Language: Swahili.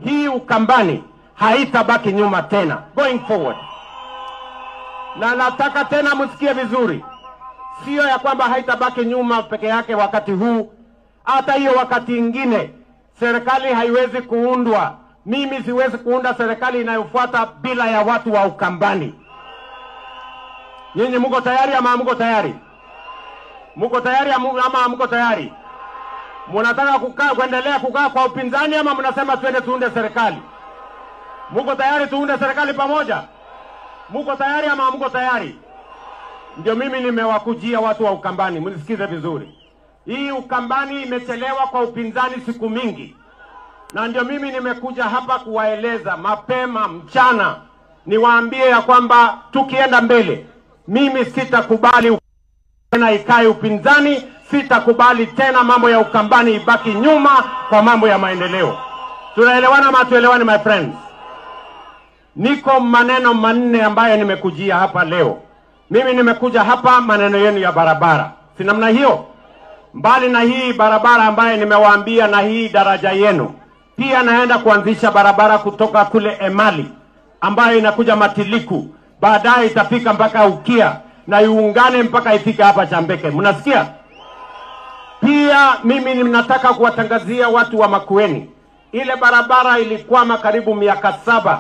Hii Ukambani haitabaki nyuma tena going forward. Na nataka tena msikie vizuri, sio ya kwamba haitabaki nyuma peke yake wakati huu, hata hiyo wakati ingine serikali haiwezi kuundwa. Mimi siwezi kuunda serikali inayofuata bila ya watu wa Ukambani. Nyinyi mko tayari ama mko tayari? Mko tayari ama mko tayari? Mnataka kukaa kuendelea kukaa kwa upinzani ama mnasema twende tuunde serikali? Mko tayari tuunde serikali pamoja? Mko tayari ama mko tayari? Ndio mimi nimewakujia watu wa Ukambani, mnisikize vizuri. Hii Ukambani imechelewa kwa upinzani siku mingi. Na ndio mimi nimekuja hapa kuwaeleza mapema mchana, niwaambie ya kwamba tukienda mbele, mimi sitakubali tena ikae upinzani, sitakubali tena mambo ya Ukambani ibaki nyuma kwa mambo ya maendeleo. Tunaelewana ama tuelewani, my friends? Niko maneno manne ambayo nimekujia hapa leo. Mimi nimekuja hapa maneno yenu ya barabara, si namna hiyo? Mbali na hii barabara ambayo nimewaambia na hii daraja yenu, pia naenda kuanzisha barabara kutoka kule Emali ambayo inakuja Matiliku, baadaye itafika mpaka Ukia na iungane mpaka ifike hapa Chambeke. Mnasikia? Pia mimi ninataka kuwatangazia watu wa Makueni, ile barabara ilikwama karibu miaka 7.